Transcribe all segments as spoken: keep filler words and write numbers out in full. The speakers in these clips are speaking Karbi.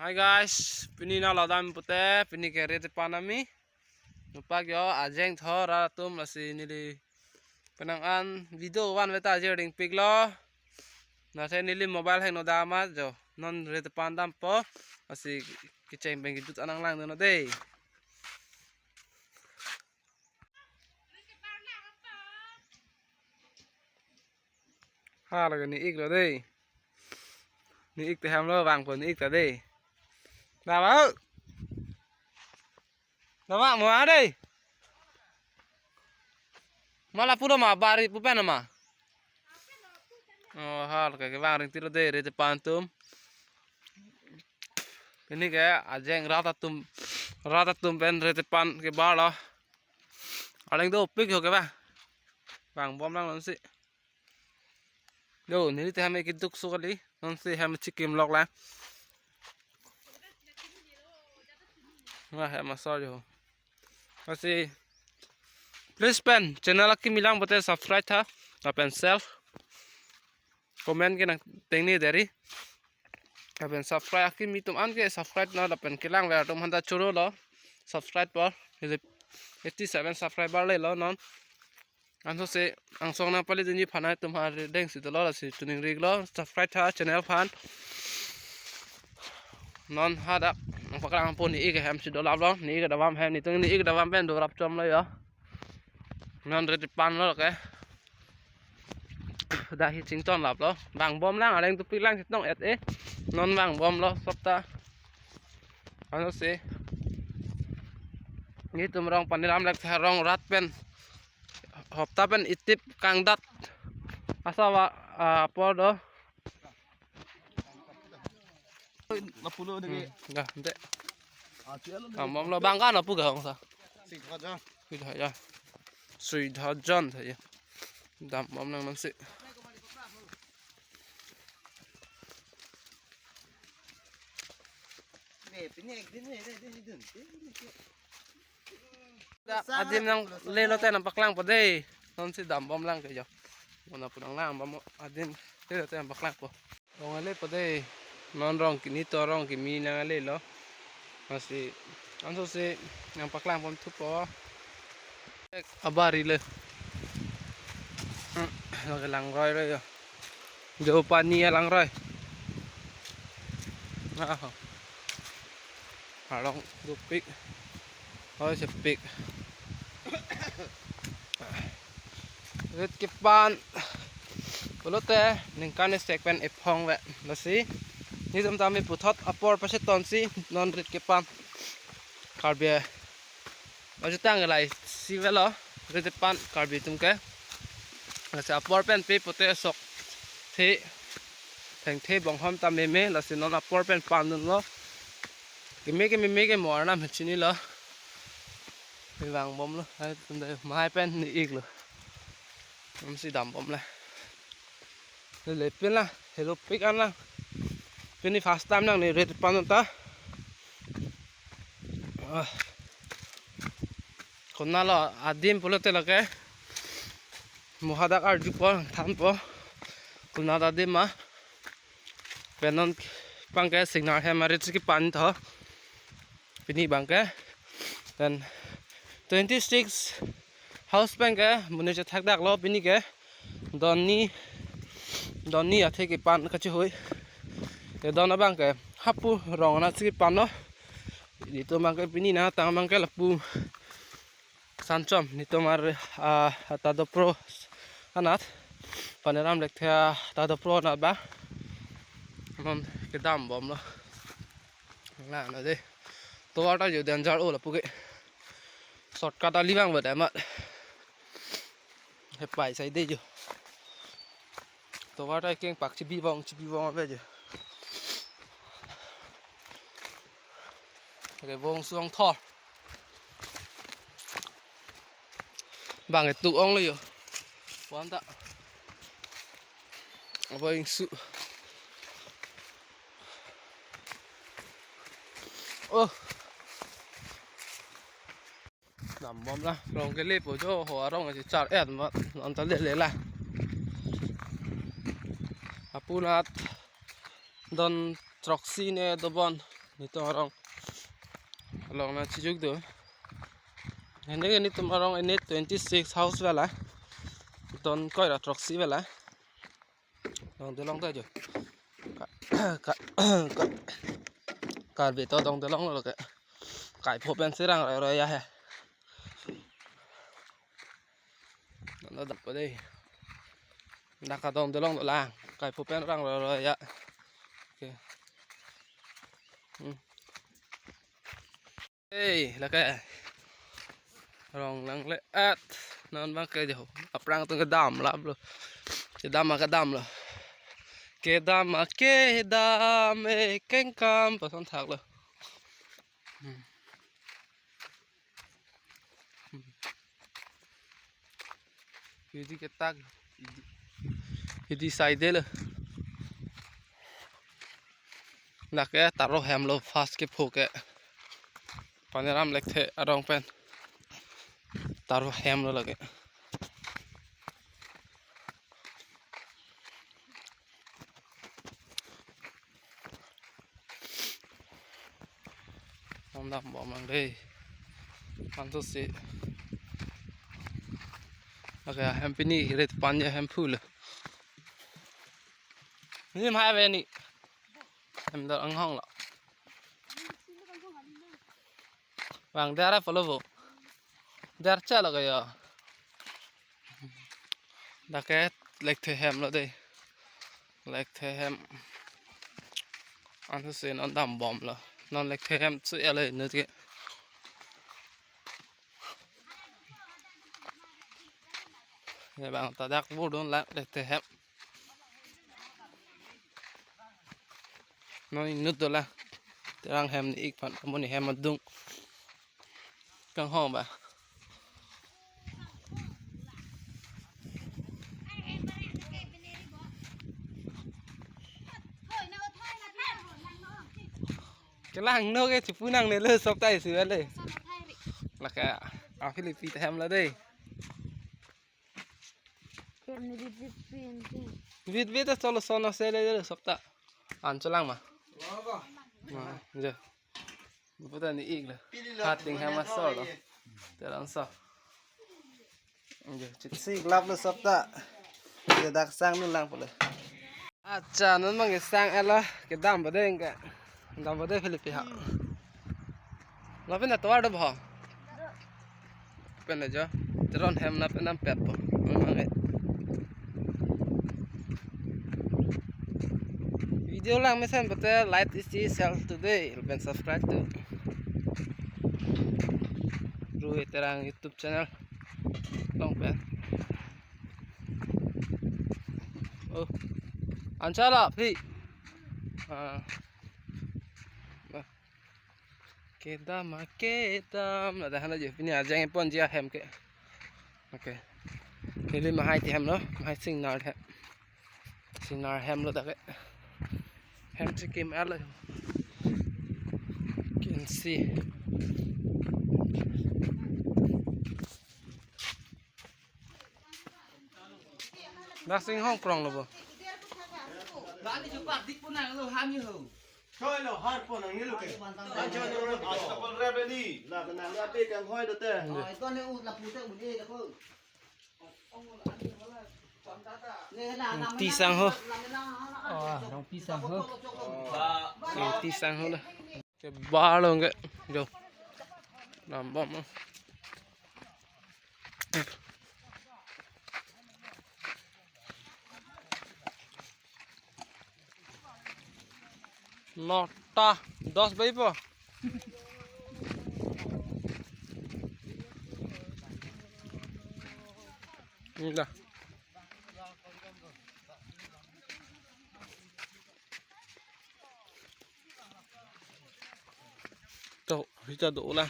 Hi guys, pini nang lodam pute, pini ke rete pan ami. Nopak yo, ajeng tho rat atum, lasi neli penang an video van veta ajeng ring pik lo. Nase neli mobile hang no dam amat jo. Non rete pan dampo. Lasi kecheng pen kejut anang lang dono dei. Ha, lake ni ik lo dei. Ni ik te hem lo, vangpo ni ik ta dei. Dama. Dama mo a dei. Ma lapu lo ma, bari pu pen ma. Oh, ha, lake kevang ring ti lo dei, rete pan atum. Pini ke ajeng rat atum, rat atum pen rete pan kebar lo. Aleng dopik ho ke ba. Vangbom lang nonsi. Yo, neli te hem keduk so kali. Nonsi hem chikim lok la. Wah, hem asor yo. Lasi, please pen channel akimi lang pute subscribe tha, lapen share, comment ke nangteng ni deri. Lapen subscribe akimi atum an ke subscribe non, lapen kelang ver atum aphan ta choro lo. Subscribe por. Hili eighty seven subscriber le lo non. Anso se angsong nangpali dunji aphan atum ha deng si dolo, lasi tuning rik lo. Subscribe tha channel aphan. Non hadak nangpaklang po ni ik hem si dolap lo. Ni ik davam hem, netum ni ik davam pen dorap chom lo yo. Non rete pan lo ke. Dak hi chington lap lo. Vangbom lang, aleng tupi lang chetong et e. Non vangbom lo sopta. Ano se. Netum rong Paniram lek rong rat pen. Hopta pen itip kangdat. Asa va, ah, apor do. Lapulo dei. Hmm, dah, dei. Dambom lo bang kan apu gahong sa. Sui dhajan. Sui dhajan. Sui dhajan saja. Dambom nang nang si. Dak adim nangle lote nangpaklangpo dei. Nonsi dambom lang ke jo. Mona pu nanglambom adim le lote nangpaklangpo. Rong ale po dei. Non rong kini to rong kimi nangle lo. Masi anso si nangpaklangpon thupo. Ek abari le. Hmm, lake langroi lo yo. Jo pani alangroi. Aho. Arong dopik. Oi, sepik. Rit kepan pulote ningkan isek pen ephong ve. Lasi netum tame puthot apor pasetonsi non rit kepan Karbi ajutang lai si velo, rete pan Karbi atum ke. Lasi apor pen pe pote sok the, thengthe bonghom ta meme, lasi non apor pen pandunlo. Keme keme meme ke mo arnam chinilo. Mi vangbom lo, hai tum dei, mahai pen ni ik lo. Nonsi dambom le. Le pin la, helo pik an la. Pini first time nang ni rit pan ta. Ah. Konatlo adim pulote lake. Mo hadak arjupo, thanpo. Konat adim ma. Pen non abangke signal hem arit si kepan tho. Pini abangke. Then twenty six house abangke monit chethak dak lo pini ke. Don ni, don ni athe kepan kachihui. Te don abangke hapu rong anat si kepan lo. Netum abangke pini nangtang abangke lapu Sanchom, netum ar, ah, Tadopro anat. Paniram lek the Tadopro anat ba. Non kedambom lo. Lana dei. Tovar ta jo danger o lapu ke. Shortcut ali vang ba dei amat. Hepai sai dei jo. Tovar ta kengpak chibibong chibibong ave jo. Oke, bong suang thor. Bang itu ong lo yo. Puan ta. Apa ingsu? Oh. Dambom la, rong kelepo jo, ho arong si char et ma, non ta lele la. Apunat don throksi ne dobon. Nelitum arong along nangchijok do. Hende ke nelitum arong ini twenty six house bela. Don koi ra throksi bela. Dong delong ta jo. Ka, ka, ka, Karbi to dong delong lo ke. Kaipho pen si rang roi roi ya he. Nana dak pa dei. Dak ka dong delong dolang. Kaipho pen rang roi roi ya. Okay. Hmm. Hey, lake. Rong nangleat. Non bang ke jo. Aphrang atum kedam lap lo. Kedam ma kedam lo. Kedam ma kedam, eh, kengkam, pason thak lo. Hmm. Hmm. Hidi ketak, hidi, hidi side lo. Dak ke taro hem lo first kepho ke. Paniram Lekthe arong pen. Taro hem lo lake. Hondam bom lang dei. Anso si. Lake hem pini ret panja hem full. Ni mai ve ni. Hem dor anghong lo. Bang dara polo bo. Dar cha lo kayo. Dak ke Lekthe hem lo dei. Lekthe hem. Anso si non dam bom lo. Non Lekthe hem su ele nut ke. Ya bang ta dak burdun la Lekthe hem. Non inut dolang. Terang hem ni ik pan, amonit hem adung. Kanghon ba. Kelang no ke chipu nangne lo sop ta isi bele. Lake a Philippine ta hem lo dei. Kem ni bit bit pin tu. Bit bit ta cholo sono sele sop ta. An cholang ma. Ma, jo. Buta ni ik lo. Hating hama solo. Terang so. Jo, chit si lap lo sop ta. Jo dak sang nun lang pule. Acha, non mang ke sang ela kedam bade engke. Dam bade Philippine ha. Lapen na tovar do bha. Pen ajo, teron hem na penam pet po. Memang eh. Video lang mesen pete like isi share today, lapen subscribe to Rohit Terang YouTube channel. Long pen. Oh. An cha la phi. Ah. Kedam ma kedam. Ladak hana je pini ajang pon jia hem ke. Okay. Neli mahai ti hem lo, mahai Singnar hem. Singnar hem lo dak ke. Hem si kim alo. Can see. Dak Singhong krong lo bo. Bali jupak dik punang lo hami ho. Choi lo har po nang ni lo ke. An choi lo ro. Ajo pon rep ni. La ke nang ya pe kang hoi do te. Oh, ito ne ut la pu te un e da ko. Ne na, na, Rongpi sang ho. Oh, Rongpi sang ho. Rongpi sang ho na. Ke balo ke jo. Dam bom. Nota dos baji po. Inilah. Tuh, kita dola.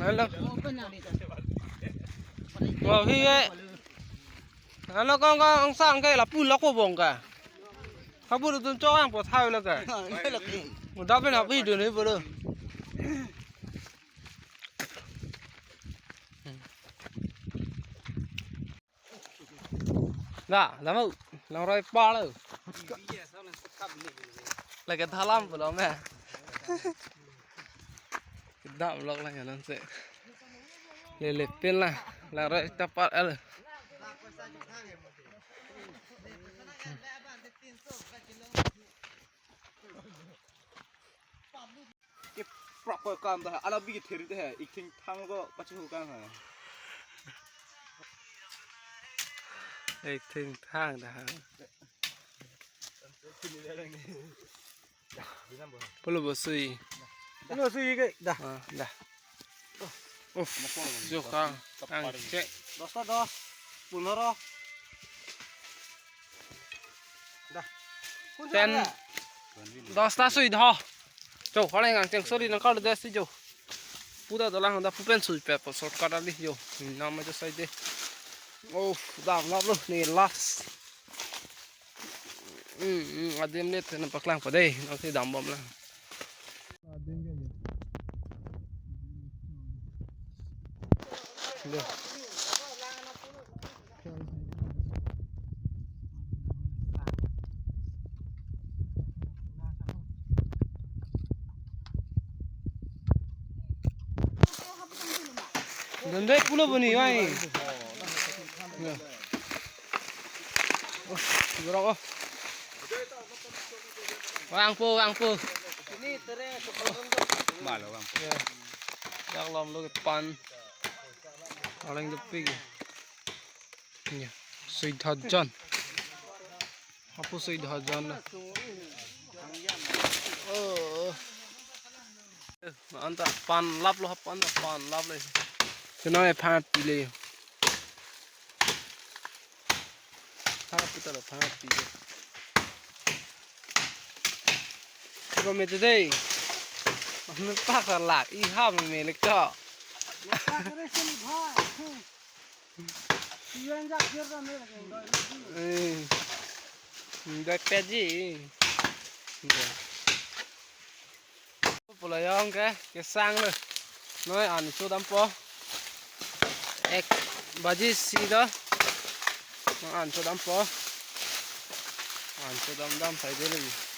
Halo. Mau hi eh. Halo kong kong sang ke lapu lako bong ka. Hapu tu chong ang po thai la ka. Udah pun hapu dun hi bolo. Dah, dah mau. Lang roi pa lo. Lake thalam pulo me. Kedam lok lang ya nang se. Lele pin la. La roi ta par el. Ke proper kam ta, ala bi theri ta, ik thing thang ko pachu kam ha. Ik thing thang ta. Pulo bo sui. Pulo sui ke dah. Ah, dah. Uff, jo ka. Ang cek. Dos ta dos. Punoro. Dah. Ten. Dos ta sui dah. Jo, kau nang ceng suri nang kau dah si jo. Puda dolang dah pupen sui pe shortcut ali jo. Nama jo sai de. Uff, dam lap lo ni last. Hmm, hmm, adim le thena paklang pa dei, nang si dam bom lang. Dondai pulo boni, oi. Oh, jorok, oh. Vangpo, vangpo. Malo vangpo. Ya. Dak lom lo ke pan. Orang depik. Ya. Sui thajan. Hapu sui thajan na. Oh. Anta pan lap lo, pan, pan lap le. Kena e phan pile. Phan pita lo, phan pile. Ko me te dei. Ang paksa lak, i ha me le ko. Eh. Doi peji. Pulo yong ke, kesang lo. Noi an cho dampo. Ek baji si do. Noi an cho dampo. An cho dam dam sai de le.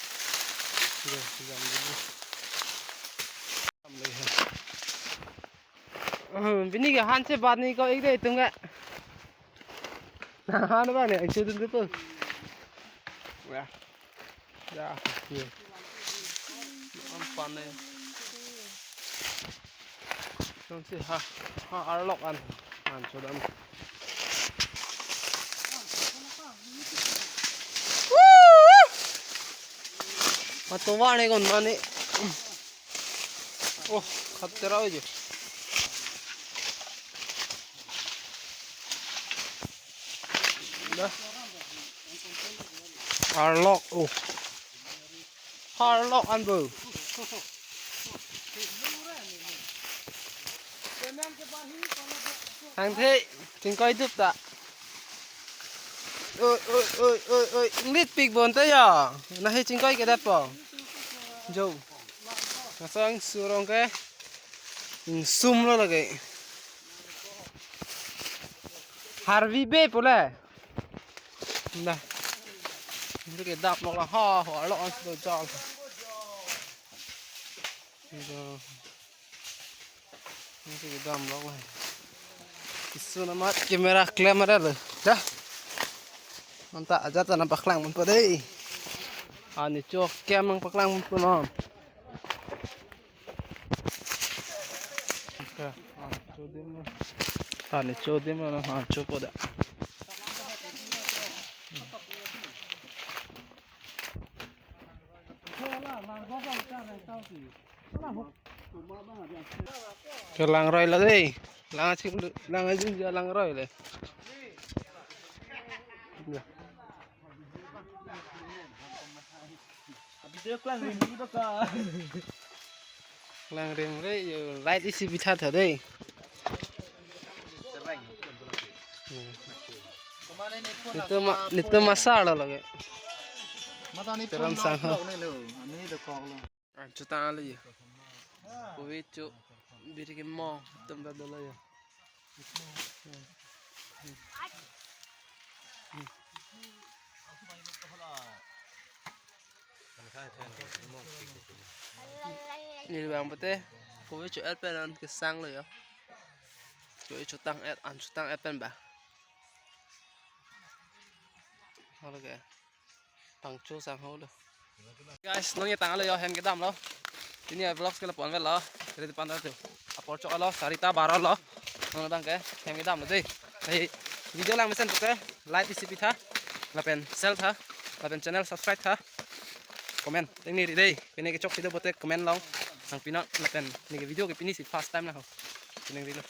Dam le. Oh, bini ke han che bat ni ko ik dei tum ke. Na han ba ne, ik che dun tu. Ya. Ya, ye. An pan ne. Nang si ha, ha arlok an. An cho dam. Matovar ne kon mane. Oh, khatera ojo. Dah. Arlok, oh. Arlok an bo. Ang the, chingkoi dup ta. Oi, oi, oi, oi, oi, inglit pik bon ta ya. Na he chingkoi ke dat po. Jo. Laso angsurong ke. Ingsum lo lake. Harvi be pule. Dah. Ini ke dap nok la ha, ha, lo ang sudah jal. Dah. Nang si kedam lok lai. Kisu namat camera klem ada lo. Dah. Anta aja ta nang paklang mun po dei. Ani cho kem nang paklang mun po non. Oke, ah, cho dim lo. Ani cho dim lo, ah, cho po da. Kelang roi lo dei. Lang ching, lang ching ja lang roi le. Video kelang rim ni doka. Kelang rim re yo light isi bitha tha dei. Nito ma, nito masa lo lage. Mata ni teram phone sang ha. Ni lo, ni do kok lo. An cho ta le ye. Ko ve cho biri ke mo tum da do lo ye. Hmm. Hmm. Hmm. Neli bang pute, kove cho-et pen an kesang lo yo. Kove chotang-et, an chotang-et pen ba. Holo ke. Tangcho sang holo. Guys, non ye tanglo yo, hem kedam lo. Pini a-vlogs ke lapu-an vet lo. Ready pan tu. Apor chok lo, sarita baro lo. Non abang ke, hem kedam lo dei. Hei, video lang mesen pute, like isi pitha. Lapen share tha. Lapen channel subscribe tha. Comment. Tengneri dei. Pini kechok video pute comment long. Nangpinon lapen neli ke video ke pini si first time na ho. Tengneri lo.